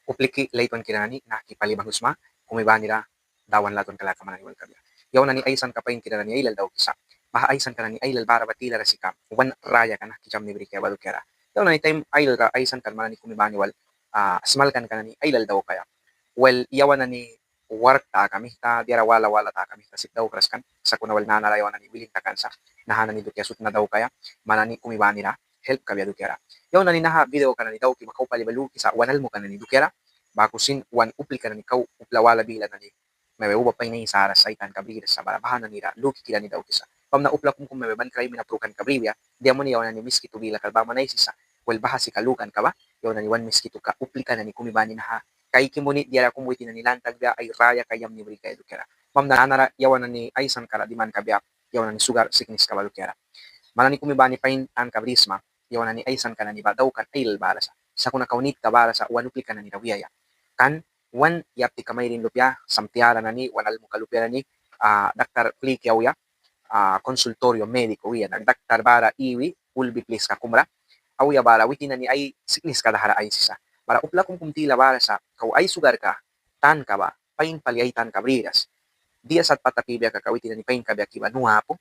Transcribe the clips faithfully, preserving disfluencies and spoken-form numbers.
Upliki latwankira nani, nahki pali banghwisma, kumi banira Dawan latwanka laka man nani wal kabia. Yawan nani aisanka painkira nani ailal daukisa, baha aisanka nani ailal bara ba tilara sika wan rayaka nahki yamni bri kaia ba dukiara. Yawan nani taim ailal ra aisanka man nani kumi bani wal smalkanka nani ailal daukaia. Wel, yawan nani wark taka mihta, diara wala wala taka mihta sip daukras kan, sakuna wel nanara yawan nani wilin takan sa naha nani dukia sut na daukaia, man nani kumi banira help kabia dukiara. Yawan nani naha videoka nani dauki ba kau pali ba lukisa wan almuka nani dukiara, baku sin wan uplika nani kau upla wala bila nani mebe uba pain aisaras sa, ai tanka briras sa, bara baha nanira lukikira nani daukisa. Bamna upla kum kum mebe ban krai mina prukanka bribia, dia muni yawan nani Miskitu bila kat ba man aisisa. Wel, baha sika lukanka ba yawan nani wan Miskituka uplika nani kumi bani naha kaiki muni diara kum witin nani lan takbia ai rayaka yamni bri kaia dukiara. Bamna nanara yawan nani aisankara diman kabia yawan nani sugar sikniska ba dukiara. Man nani kumi bani pain tanka brisma, yawan nani aisanka nani ba daukan ailal bara sa, sakuna kau nitka bara sa wan uplika nanira wiaia. Kan wan yaptika mairin lupia, sam tiara nani, wan almuka lupia nani, daktar pliki auya, consultorio médico wi, na daktar bara iwi ulbi pliska kumra auya bara witin nani ai sikniska dahra aisisa. Bara upla kum kum tila bara sa kau ai sugarka tanka ba pain pali ai tanka briras. Dia sat pata pibia kaka witin nani pain kabia ki ba nu apu.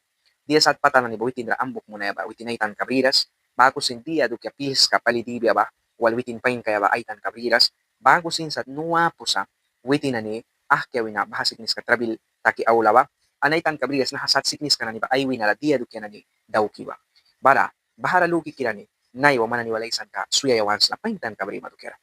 Dia sat pata nani ba witin ra ambuk munaia ba witin ai tanka briras. Baku sin dia dukia pilska pali dibia ba wal witin pain kaia ba ai tanka briras. Baku sin sat nu apu sa witin nani ahkia wina baha sikniska trabil taki aula ba, an ai tanka briras naha sat sikniska nani ba ai wina ra dia dukia nani dauki ba. Bara bahara lukikira nani naiwa man nani wal aisanka swiaia want sna pain tanka brima dukiara.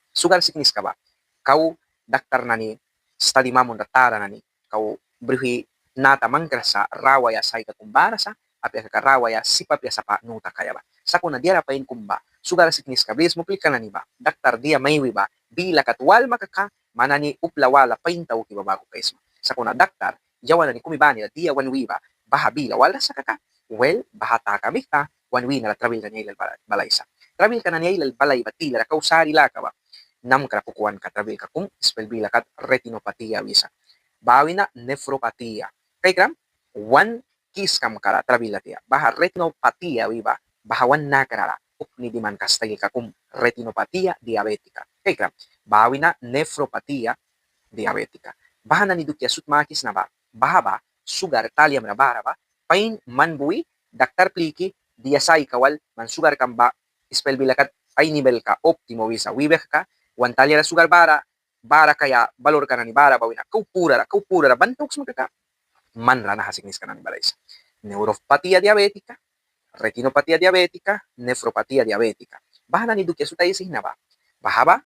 Sugar sikniska ba kau daktar nani stadi mamunra tara nani kau brihwi nata mangkras sa rawaia saika kum bara sa, apia kaka rawaia sip apia sapa nu takaia ba. Sakuna diara pain kum ba sugar sikniska brisma uplika nani ba daktar dia maiwi ba bila kat walma kaka man nani upla wala pain tauki ba baku kaisma. Sakuna daktar yawan nani kumi banira dia wan wi ba baha bila walras sa kaka, wel, baha taka mihta wan wina ra trabil nani ailal balaisa. Trabilka nani ailal balai ba tilara kau sari laka ba namkra pukuanka trabilka kum, ispel bila kat retinopatía wisa, ba wina nefropatía. Kaikram, wan kiskamka ra trabil atia. Baha retinopatía wi ba baha wan nakra ra ukni dimanka stailka kum, retinopatía diabética. Kaikram, ba wina nefropatía diabética. Baha nani dukia sut makisna ba, baha ba sugar taliamra bara ba pain man bui daktar pliki dia saika wal man sugarkam ba ispel bila kat ai nivelka óptimo wisa wibia kaka, wan taliara sugar bara bara kaia balurka nani bara ba wina kau purara kau purara ban tauksma kaka, man ra naha sikniska nani balaisa. Neuropatía diabética, retinopatía diabética, nefropatía diabética. Baha nani dukia sut aisisna ba, baha ba